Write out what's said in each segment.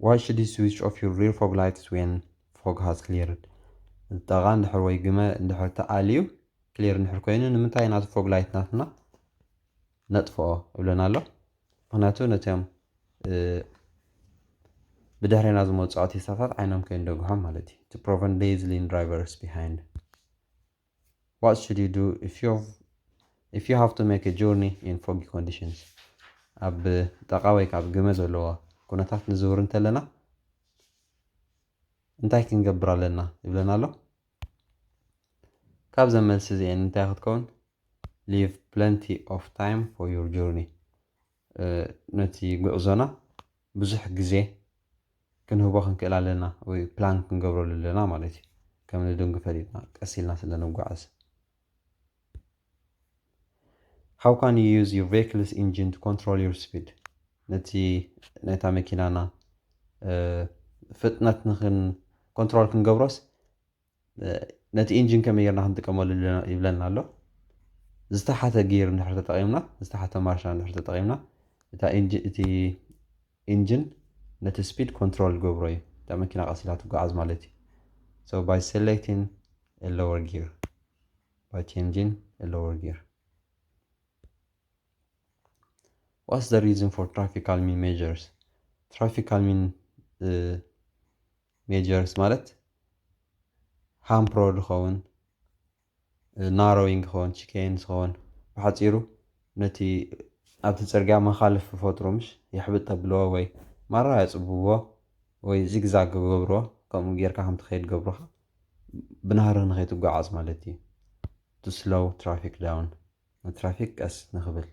Why should you switch off your rear fog lights when fog has cleared? ጠቓ እንድሕር ወይ ግመ እንድሕር ተኣልዩ፣ ክሊር እንድሕር ኮይኑ፣ ንምንታይ ናቲ ፎግ ላይት ናትና ነጥፍኦ እብለና ኣሎ? ምክንያቱ ነቲኦም ብድሕሬና ዝመፁ ኣውቲስታታት ዓይኖም ከይንደግሖም ማለት እዩ። To prevent dazzling drivers behind. What should you do if you if you have to make a journey in foggy conditions? ኣብ ጠቓ ወይ ካብ ግመ ዘለዎ ኩነታት ንዝውር እንተለና እንታይ ክንገብር ኣለና ይብለና ኣሎ? ካብዘን መልሲ እዚአን እንታይ ክትከውን? Leave plenty of time for your journey. ነቲ ጉዕዞና ብዙሕ ግዜ ክንህቦ ክንክእል ኣለና ወይ ፕላን ክንገብረሉ ኣለና ማለት እዩ። ከም ንድንጉ ፈሊጥና ቀስ ኢልና ስለ ንጓዓዝ። How can you use your vehicle's engine to control your speed? ነቲ ናይታ መኪናና ፍጥነት ንክን ኮንትሮል ክንገብሮስ ነቲ ኢንጂን ከመይ ጌርና ክንጥቀመሉ ይብለና ኣሎ። ዝተሓተ ጊር እንድሕር ተጠቒምና፣ ዝተሓተ ማርሻ እንድሕር ተጠቒምና፣ እቲ ኢንጂን ነቲ ስፒድ ኮንትሮል ገብሮ እዩ። እታ መኪና ቀስ ኢላ ትጓዓዝ ማለት እዩ። So by selecting a lower gear, by changing a lower gear. What's the reason for traffic calming measures? Traffic calming measures ማለት ሃምፕሮ ዝኸውን፣ ናሮዊንግ ዝኸውን፣ ቺኬን ዝኸውን፣ ብሓፂሩ ነቲ ኣብቲ ፅርግያ መኻልፍ ፈጥሩ ምሽ የሕብጥ ተብልዎ ወይ ማራ የፅብዎ ወይ ዚግዛግ ገብርዎ። ከምኡ ጌርካ ከም ትኸይድ ገብሩኻ ብናህሪ ንኸይትጓዓዝ ማለት እዩ። To slow traffic down፣ ንትራፊክ ቀስ ንኽብል።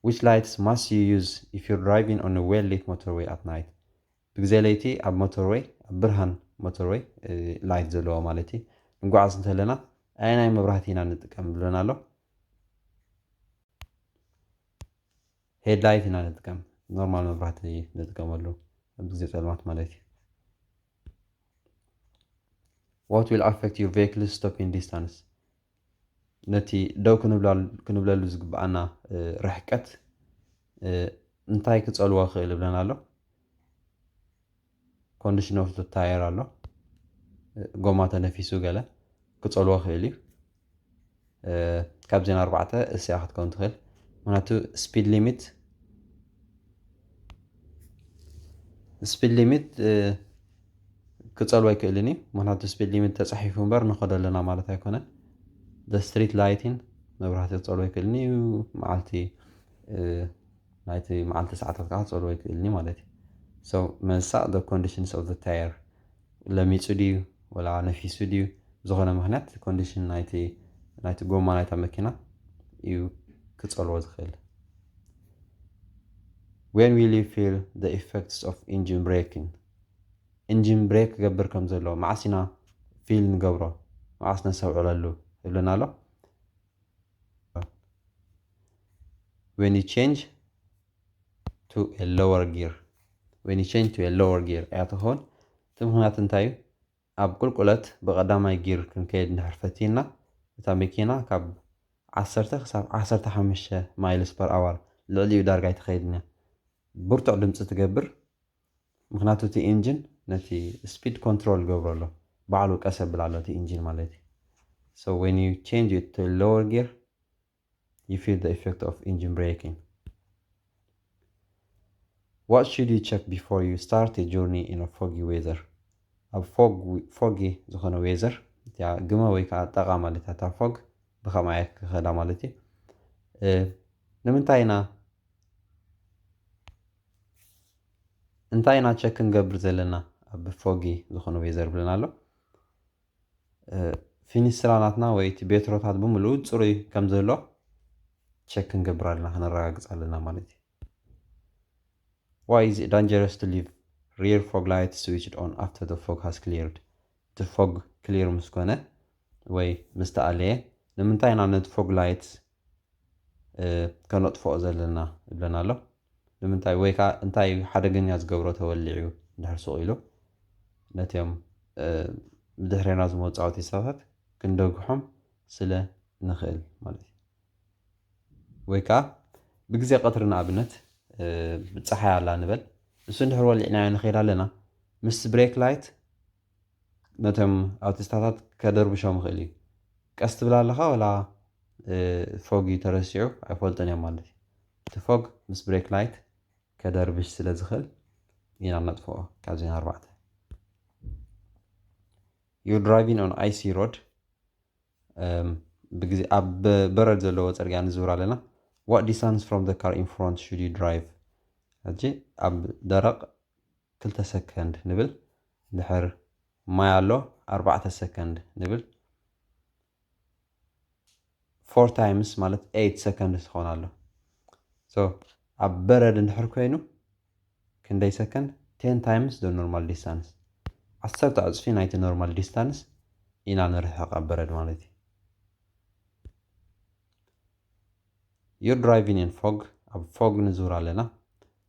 Which lights must you use if you're driving on a well lit motorway at night? ብግዜ ለይቲ ኣብ ሞተርወይ፣ ኣብ ብርሃን ሞተርወይ ላይት ዘለዎ ማለት እዩ፣ ንጓዓዝ እንተለና ኣየናይ መብራህቲ ኢና ንጥቀም ብለና ኣሎ? ሄድላይት ኢና ንጥቀም። ኖርማል መብራህቲ ንጥቀመሉ ኣብ ግዜ ፀልማት ማለት እዩ። What will affect your vehicle's stopping distance? ነቲ ደው ክንብለሉ ዝግብኣና ርሕቀት እንታይ ክፀልዎ ክእል ይብለና ኣሎ? Condition of the tire ኣሎ፣ ጎማ ተነፊሱ ገለ ክፀልዎ ክእል እዩ። ካብዜን ኣርባዕተ እስያ ክትከውን ትኽእል። ምክንያቱ ስፒድ ሊሚት ስፒድ ሊሚት ክፀልዎ ኣይክእልን እዩ። ምክንያቱ ስፒድ ሊሚት ተፃሒፉ እምበር ንኸዶ ኣለና ማለት ኣይኮነን። The street lighting፣ መብራህቲ ክፀልዎ ኣይክእልን እዩ። መዓልቲ ናይቲ መዓልቲ ሰዓታት ከዓ ክፀልዎ ኣይክእልን እዩ ማለት እዩ። So መልሳ the conditions of the tire፣ ለሚፁ ድዩ ወላ ነፊሱ ድዩ ብዝኾነ ምክንያት ኮንዲሽን ናይቲ ናይቲ ጎማ ናይታ መኪና እዩ ክፀልዎ ዝኽእል። When will you feel the effects of engine braking? ኢንጂን ብሬክ ክገብር ከም ዘሎ መዓስ ኢና ፊል ንገብሮ፣ መዓስ ነስተውዕለሉ ይብለና ኣሎ? When you change to a lower gear፣ when you change to a lower gear እያ ትኸውን። እቲ ምክንያት እንታይ እዩ? ኣብ ቁልቁለት ብቐዳማይ ጊር ክንከይድ እንድሕር ፈቲና እታ መኪና ካብ ዓሰርተ ክሳብ ዓሰርተ ሓሙሽተ miles per hour ልዕሊኡ ዳርጋ ኣይትኸይድን እያ። ብርቱዕ ድምፂ ትገብር። ምክንያቱ እቲ ኢንጂን ነቲ ስፒድ ኮንትሮል ገብሮ ኣሎ፣ ባዕሉ ቀስ የብል ኣሎ እቲ ኢንጂን ማለት እዩ። So when you change it to lower gear, you feel the effect of engine braking. What should you check before you start a journey in a foggy weather? ኣብ foggy ዝኾነ ዌዘር፣ እቲያ ግመ ወይ ከዓ ጠቓ ማለት እያ። እታ ፎግ ብኸምኣ እያ ክኸዳ ማለት እዩ። ንምንታይ ኢና እንታይ ኢና ቸክ ክንገብር ዘለና ኣብ ፎጊ ዝኾነ ዌዘር ብለና ኣሎ? ፊኒስትራ ናትና ወይ እቲ ቤትሮታት ብምሉኡ ፅሩይ ከም ዘሎ ቸክ ክንገብር ኣለና፣ ክነረጋግፅ ኣለና ማለት እዩ። Why is it dangerous to leave rear fog light switched on after the fog has cleared? እቲ ፎግ ክሊር ምስ ኮነ ወይ ምስ ተኣለየ ንምንታይ ኢና ነቲ ፎግ ላይት ከነጥፍኦ ዘለና ይብለና ኣሎ? ንምንታይ ወይ ከዓ እንታይ ሓደገኛ ዝገብሮ ተወሊዑ እንድሕር ስቕ ኢሉ ነቲኦም ብድሕሬና ዝመፁ ኣውቲስታታት ክንደግሖም ስለ ንኽእል ማለት እዩ። ወይ ከዓ ብግዜ ቀትሪ ንኣብነት ብፀሓይ ኣላ ንበል፣ እሱ እንድሕር ወሊዕናዮ ንኸይድ ኣለና፣ ምስ ብሬክ ላይት ነቶም ኣውቲስታታት ከደርብሾም ይኽእል እዩ። ቀስ ትብል ኣለኻ ወላ ፎግ እዩ ተረሲዑ ኣይፈልጥን እዮም ማለት እዩ። እቲ ፎግ ምስ ብሬክ ላይት ከደርብሽ ስለ ዝኽእል ኢና ነጥፍኦ። ካብዚን ኣርባዕተ you driving on icy road ብግዜ ኣብ በረድ ዘለዎ ፅርግያ ንዝውር ኣለና። What distance from the car in front should you drive? ሕጂ ኣብ ደረቕ ክልተ ሰከንድ ንብል፣ ድሕር ማይ ኣሎ ኣርባዕተ ሰከንድ ንብል። Four times ማለት eight ሰከንድ ትኾን ኣሎ። So ኣብ በረድ እንድሕር ኮይኑ ክንደይ ሰከንድ? Ten times the normal distance፣ ዓሰርተ ዕፅፊ ናይቲ normal distance ኢና ንርሕቕ ኣብ በረድ ማለት እዩ። You're driving in fog፣ ኣብ ፎግ ንዙር ኣለና።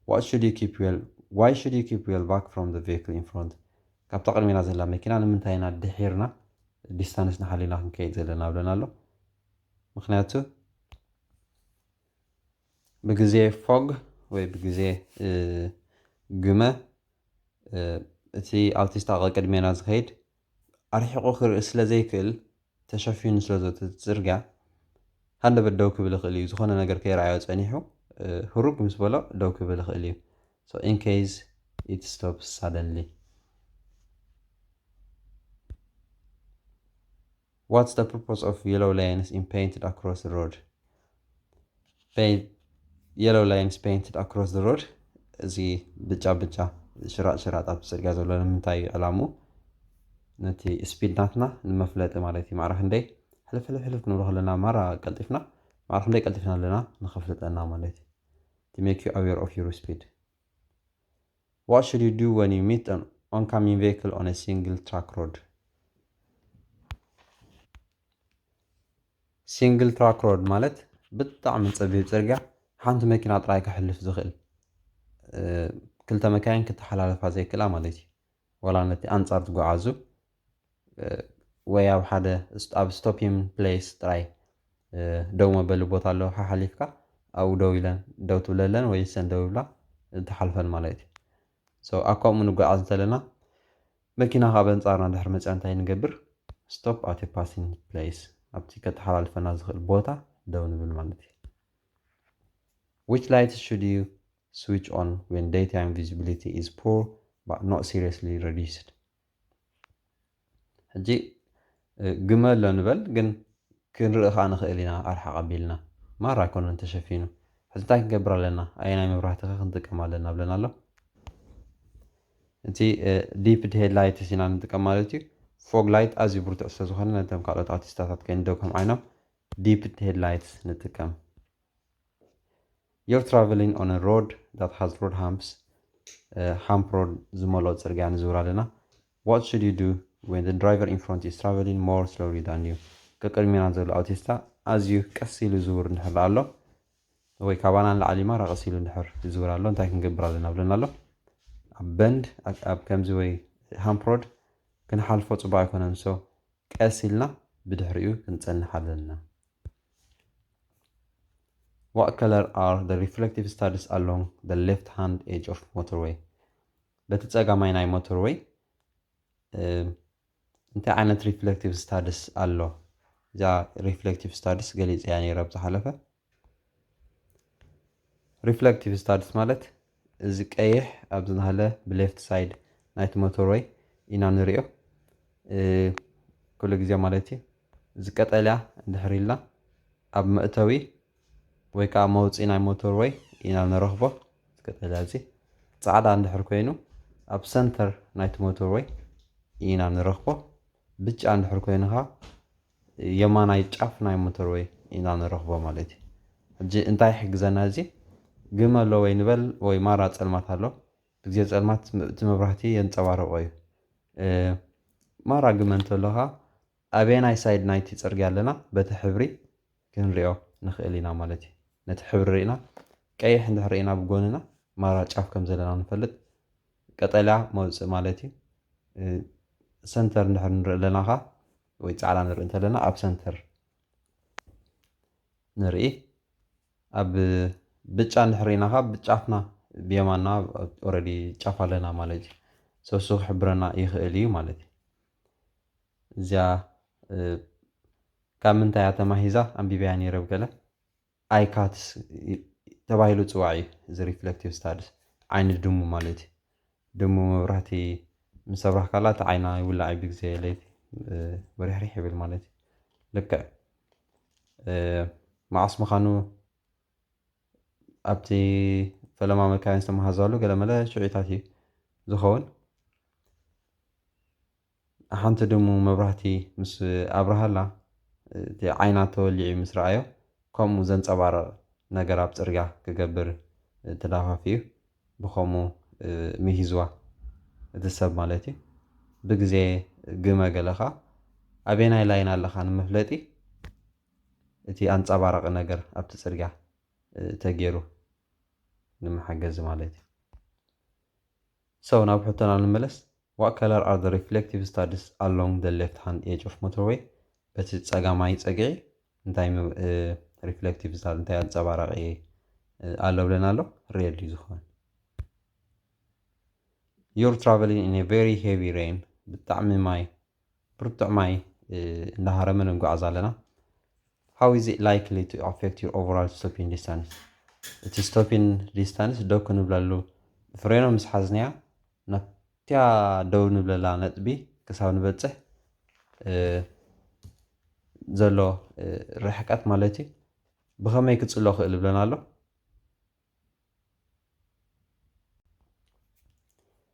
What should you keep well why should you keep well back from the vehicle in front? ካብታ ቅድሜና ዘላ መኪና ንምንታይ ኢና ድሒርና ዲስታንስ ንሓሊና ክንከይድ ዘለና ብለና ኣሎ? ምክንያቱ ብግዜ ፎግ ወይ ብግዜ ግመ እቲ ኣውቲስታ ቅድሜና ዝኸይድ ኣርሒቑ ክርኢ ስለ ዘይክእል፣ ተሸፊኑ ስለ ዘሎ እቲ ጽርግያ፣ ሃንደበት ደው ክብል ይኽእል እዩ። ዝኾነ ነገር ከይረኣዮ ጸኒሑ ህሩግ ምስ በሎ ደው ክብል ይኽእል እዩ። So in case it stops suddenly. What's the purpose of yellow lines in painted across the road? Paint yellow lines painted across the road። እዚ ብጫ ብጫ ሽራጥ ሽራጥ ኣብ ጽርግያ ዘሎ ንምንታይ እዩ ዕላምኡ? ነቲ ስፒድ ናትና ንመፍለጢ ማለት እዩ። ማዕረ ክንደይ ሕልፍ ሕልፍ ሕልፍ ክንብሎ ከለና ማራ ቀልጢፍና ማዕረ ክንደይ ቀልጢፍና ኣለና ንኸፍልጠና ማለት እዩ። To make you aware of your speed. What should you do when you meet an oncoming vehicle on a single track road? Single track road ማለት ብጣዕሚ ጸቢብ ጽርግያ፣ ሓንቲ መኪና ጥራይ ክሕልፍ ዝኽእል፣ ክልተ መካይን ክተሓላለፋ ዘይክእላ ማለት እዩ። ወላ ነቲ ኣንጻር ትጓዓዙ ወይ ኣብ ሓደ ኣብ ስቶፒንግ ፕሌስ ጥራይ ደው መበሊ ቦታ ኣሎ፣ ሓሓሊፍካ ኣብኡ ደው ኢለን ደው ትብለለን ወይ ሰን ደው ይብላ ትሓልፈን ማለት እዩ። So ኣብ ከምኡ ንጓዓዝ እንተለና መኪና ካብ ኣንጻርና ድሕር መፅያ እንታይ ንገብር? Stop at a passing place፣ ኣብቲ ከተሓላልፈና ዝኽእል ቦታ ደው ንብል ማለት እዩ። Which light should you switch on when daytime visibility is poor but not seriously reduced? ሕጂ ግመ ኣሎ ንበል፣ ግን ክንርኢ ከዓ ንኽእል ኢና ኣርሓቕ ኣቢልና፣ ማራ ኣይኮነን ተሸፊኑ። ሕዚ እንታይ ክንገብር ኣለና? ኣየናይ መብራህቲ ኸ ክንጥቀም ኣለና ብለና ኣሎ? እቲ ዲፕድ ሄድላይትስ ኢና ንጥቀም ማለት እዩ። ፎግ ላይት ኣዝዩ ብርቱዕ ስለ ዝኾነ ነቶም ካልኦት ኣውቲስታታት ከይንደግሆም ዓይኖም ዲፕድ ሄድላይትስ ንጥቀም። You're traveling on a road that has road humps. Hump road ዝመልኦ ጽርግያ ንዝውር ኣለና። What should you do when the driver in front is traveling more slowly than you? ከቅድሜና ዘሎ ኣውቲስታ ኣዝዩ ቀስ ኢሉ ዝውር እንድሕር ኣሎ ወይ ካባና ንላዕሊ ማራ ቀስ ኢሉ እንድሕር ይዝውር ኣሎ እንታይ ክንገብር ኣለና ብለና ኣሎ? ኣብ በንድ ኣብ ከምዚ ወይ ሃምፕ ሮድ ክንሓልፎ ጽቡቅ ኣይኮነን። So ቀስ ኢልና ብድሕሪኡ ክንጸንሕ ኣለና። What color are the reflective studs along the left hand edge of motorway? በቲ ጸጋማይ ናይ ሞተርወይ እንታይ ዓይነት ሪፍሌክቲቭ ስታድስ ኣሎ? እዛ ሪፍሌክቲቭ ስታድስ ገሊጸያ ነይረ ኣብ ዝሓለፈ። ሪፍሌክቲቭ ስታድስ ማለት እዚ ቀይሕ ኣብዚ ናሃለ ብሌፍት ሳይድ ናይቲ ሞተርወይ ኢና ንሪኦ ኩሉ ግዜ ማለት እዩ። እዚ ቀጠልያ እንድሕር ኢልና ኣብ መእተዊ ወይ ከዓ መውፅኢ ናይ ሞተርወይ ኢና ንረኽቦ። እዚ ቀጠልያ እዚ ፃዕዳ እንድሕር ኮይኑ ኣብ ሰንተር ናይቲ ሞተርወይ ኢና ንረኽቦ። ብጫ እንድሕር ኮይኑ ከዓ የማናይ ጫፍ ናይ ሞተርወይ ኢና ንረኽቦ ማለት እዩ። ሕጂ እንታይ ይሕግዘና እዚ? ግመ ኣሎ ወይ ንበል ወይ ማራ ፀልማት ኣሎ። ብግዜ ፀልማት እቲ መብራህቲ የንፀባርቆ እዩ። ማራ ግመ እንተሎ ከዓ ኣበየናይ ሳይድ ናይቲ ፅርግያ ኣለና በቲ ሕብሪ ክንሪኦ ንኽእል ኢና ማለት እዩ። ነቲ ሕብሪ ርኢና ቀይሕ እንድሕር ርኢና ብጎንና ማራ ጫፍ ከም ዘለና ንፈልጥ። ቀጠልያ መውፅእ ማለት እዩ። ሰንተር እንድሕር ንርኢ ኣለና ከዓ ወይ ፃዕዳ ንርኢ እንተለና ኣብ ሰንተር ንርኢ። ኣብ ብጫ እንድሕር ርኢና ከዓ ብጫፍና ብየማና already ጫፍ ኣለና ማለት እዩ። So እሱ ክሕብረና ይኽእል እዩ ማለት እዩ። እዚኣ ካብ ምንታይ እያ ተማሂዛ? ኣንቢበያ ነይረ ብገለ። ኣይ ካትስ ተባሂሉ ፅዋዕ እዩ እዚ reflective studies። ዓይኒ ድሙ ማለት እዩ። ድሙ መብራህቲ ምስ ኣብራህካላ እቲ ዓይና ይውላዕ እዩ ብግዜ ለይቲ። በሪሕሪሕ ይብል ማለት እዩ። ልክዕ መዓስ ምዃኑ ኣብቲ ፈለማ መካይን ዝተመሃዘሉ ገለመለ ሽዑታት እዩ ዝኸውን። ሓንቲ ድሙ መብራህቲ ምስ ኣብርሃላ እቲ ዓይና ተወሊዑ ምስ ረኣዮ ከምኡ ዘንፀባርቕ ነገር ኣብ ፅርግያ ክገብር ተዳፋፊኡ ብኸምኡ ምሂዝዋ እቲ ሰብ ማለት እዩ። ብግዜ ግመ ገለ ኸዓ ኣበየናይ ላይን ኣለኻ ንመፍለጢ እቲ ኣንፀባራቂ ነገር ኣብቲ ፅርግያ ተገይሩ ንምሓገዚ ማለት እዩ። So ናብ ሕቶና ንመለስ። What color are the reflective studies along the left hand edge of motorway? በቲ ፀጋማይ ፀግዒ እንታይ reflective study እንታይ ኣንፀባራቂ ኣሎ ብለና ኣሎ? Red እዩ ዝኾን። You're traveling in a very heavy rain። ብጣዕሚ ማይ ብርቱዕ ማይ እንዳሃረመ ንጓዓዝ ኣለና። How is it likely to affect your overall stopping distance? እቲ stopping distance ደው ክንብለሉ ፍሬኖ ምስ ሓዝናያ ናብቲያ ደው ንብለላ ነጥቢ ክሳብ ንበፅሕ ዘሎ ርሕቀት ማለት እዩ ብኸመይ ክፅሎ ክእል ይብለና ኣሎ።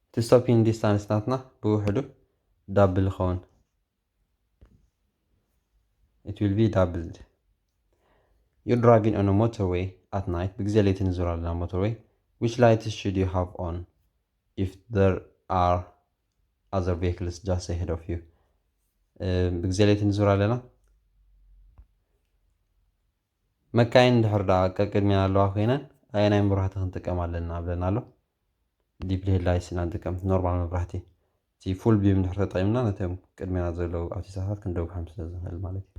እቲ stopping distance ናትና ብውሕዱ double ይኸውን። It will be doubled. You're driving on a motorway at night. ብግዜ ለይቲ ንዙር ኣለና motorway. Which lights should you have on if there are other vehicles just ahead of you? ብግዜ ለይቲ ንዙር ኣለና። መካይን እንድሕር ደኣ ቀቅድሚና ኣለዋ ኮይነን ኣየናይ መብራህቲ ክንጥቀም ኣለና ብለና ኣሎ። Dipole headlights ኢና ንጥቀም፣ normal መብራህቲ። እቲ full beam እንድሕር ተጠቂምና ነቶም ቅድሜና ዘለዉ ኣብቲ ሰዓታት ክንደጉሖም ስለ ዝኽእል ማለት እዩ።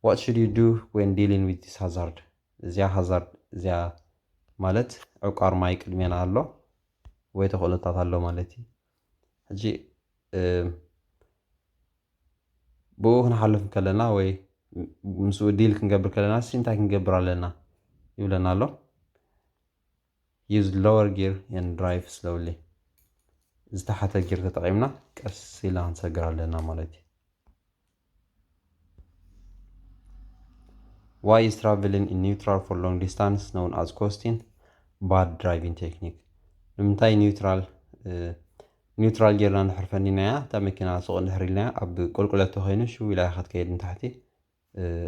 What should you do when dealing with this hazard? እዚኣ hazard እዚኣ ማለት ዕቋር ማይ ቅድሜና ኣሎ ወይ ተኽእሎታት ኣሎ ማለት እዩ። ሕጂ ብኡ ክንሓልፍ ከለና ወይ ምስኡ deal ክንገብር ከለና ሲ እንታይ ክንገብር ኣለና ይብለና ኣሎ። Use lower gear and drive slowly። ዝተሓተ ጊር ተጠቂምና ቀስ ኢልና ክንሰግር ኣለና ማለት እዩ። Why is traveling in neutral for long distance known as coasting? Bad driving technique። ንምንታይ neutral neutral ጌርና እንድሕር ፈኒናያ እታ መኪና ስቕ እንድሕር ኢልናያ ኣብ ቁልቁለት ተኮይኑ ሽው ኢላ ክትከይድ ንታሕቲ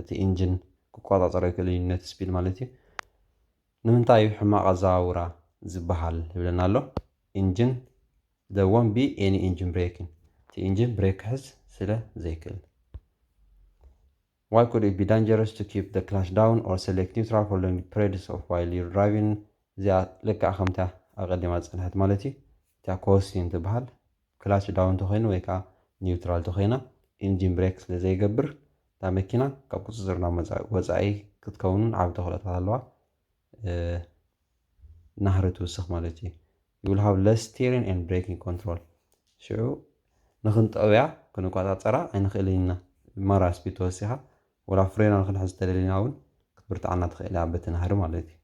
እቲ ኢንጂን ክቆፃፀሮ ይክእል እዩ ነቲ speed ማለት እዩ። ንምንታይ እዩ ሕማቕ ኣዘዋውራ ዝበሃል ይብለና ኣሎ። ኢንጂን there won't be any engine braking። እቲ ኢንጂን ብሬክ ክሕዝ ስለ ዘይክእል። Why could it be dangerous to keep the clutch down or select neutral for long periods of while you're driving? እዚኣ ልክዕ ከምታ ኣቀዲማ ዝፀንሐት ማለት እዩ። እታ coasting ትበሃል። Clutch down ተኮይኑ ወይ ከዓ neutral ተኮይና ኢንጂን ብሬክ ስለ ዘይገብር እታ መኪና ካብ ቁፅፅር ናብ ወፃኢ ክትከውንን ዓብ ተክእሎታት ኣለዋ። ናህሪ ትውስኽ ማለት እዩ። You will have less steering and braking control። ሽዑ ንክንጠውያ ክንቆፃፀራ ኣይንኽእልን ኢና። ማራ ስፒድ ተወሲኻ ወላ ፍሬና ንክንሕዝ ተደሊና እውን ክትብርትዓና ትኽእል እያ በቲ ናህሪ ማለት እዩ።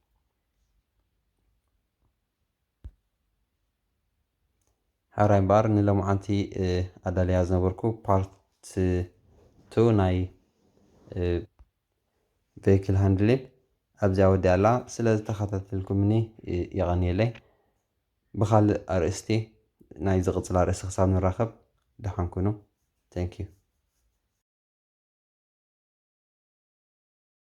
ሓራይ እምበኣር ንሎማዓንቲ ኣዳልያ ዝነበርኩ part two ናይ vehicle handling ኣብዚኣ ወዲኣ ኣላ። ስለ ዝተኸታተልኩምኒ የቐንየለይ። ብኻልእ ኣርእስቲ ናይ ዝቕፅል ኣርእስቲ ክሳብ ንራኸብ ደሓን ኩኑ። Thank you።